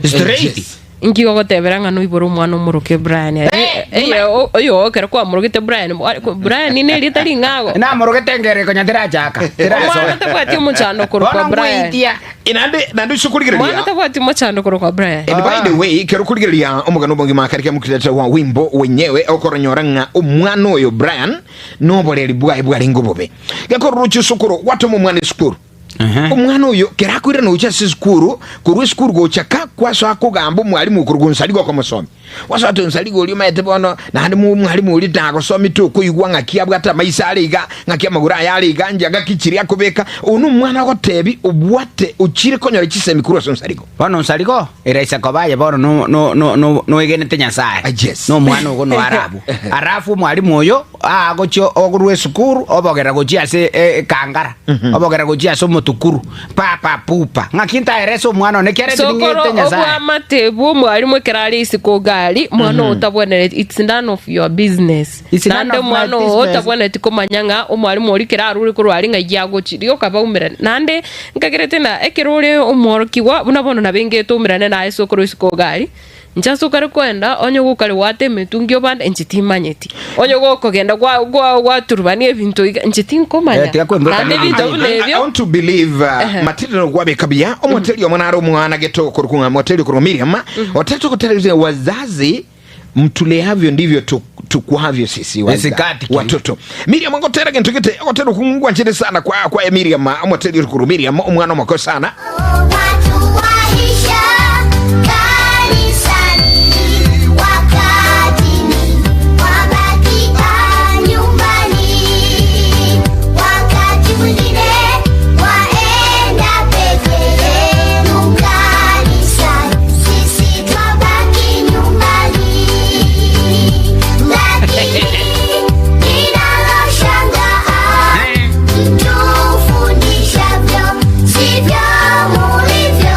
Straight. Yes. Inki ogotebera ng'a noibore omwana omoroke Brian? Eye oyo ekero kwamorogete Brian, Brian nerieta ring'ago. Namorogete engero konya terachaka. Omwana tabwati omochando korokwa Bono Brian. ngweitia. Naende naende ase okorigereria Mwana tabwati omochando korokwa Brian. And by the way, kero okorigereria omogano omogima karika mukirete wa wimbo wenyewe okoronyora ng'a omwana oyo Brian noboreri bwaye bwarenge obobe. Gekororochia esukuru gwatoma omwana esukuru. Omwana oyo kero akoirana gochia ase esukuru, korwa esukuru gocha ka kwasoa kogamba omwalimu okorokwa Onsarigo okomosomia. Gwasoa ati Onsarigo oria omanyete bono naende mo omwalimu oria tagosomia tokoigwa ng'aki abwate amaiso are iga, ng'aki amagoro aye are iga, nchianga ki chiria akobeka. Oyo nomwana ogotebi obwate ochire konyora chisemi korwa ase Onsarigo. Bono Onsarigo eraisa koba aye bono no- no- no- no- noegenete Nyasae, Ah, yes. nomwana ogo noyo arabwo. Alafu omwalimu oyo aa gochia okorwa esukuru obogera gochia ase e- ekangara, obogera gochia ase omotukuru, papa pupa, ng'aki ntaerese omwana one ekiagera inche Sokoro ning'ete Nyasae. obwamate bw'omwalimu ekero are isiko gari, mwana oo otabwenereti, it's none of your business. It's none Naende of my omwana oo business. otabwenereti komanya ng'a omwalimu oria ekero arure korwa aria ng'ai agochia, rioka baumerane. Naende nkagerete ng'a ekero ore omworokigwa, buna bono nabo engete oumerane naye sokoro isiko gari, Inche ase okare koenda, onye gokare gwata emetungi obande, inche timanyeti. Onye gokogenda gwa- gwa- gwaturubania ebinto iga, inche tinkomanya. Eh, tiga kwemboka Naende n'ebinto ebinto buna I, I ebio, want to believe uh, Ehe. Matilda nogwabeka buya omoteri omo nare omwana gete okorokwa ng'a moteri okorokwa Miriam otete ogotereria wazazi mtuleavyo ndivyo tu- tukwavyo sisi waza- Esikati kiri. watoto Miriam agotera gento gete ogotera okungwanchire sana kwa kwa Miriam omoteri okorokwa Miriam omwana omoko sana Watuwahisha kanisani, wakati ni wabakia nyumbani. Wakati mwingine waenda peke yenu kanisani, sisi twabaki nyumbani. Lakini ninaloshangaa mtufundishavyo sivyo mulivyo.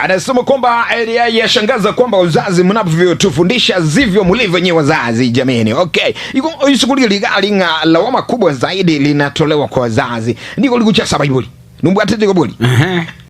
Anasema kwamba eh, yashangaza kwamba wazazi mnavyotufundisha zivyo mlivyo nyewe wazazi jameni. Okay, iko isukuli ligali nga lawama kubwa zaidi linatolewa kwa wazazi ndiko likuchasa baibuli numbwatete kobuli Ehe.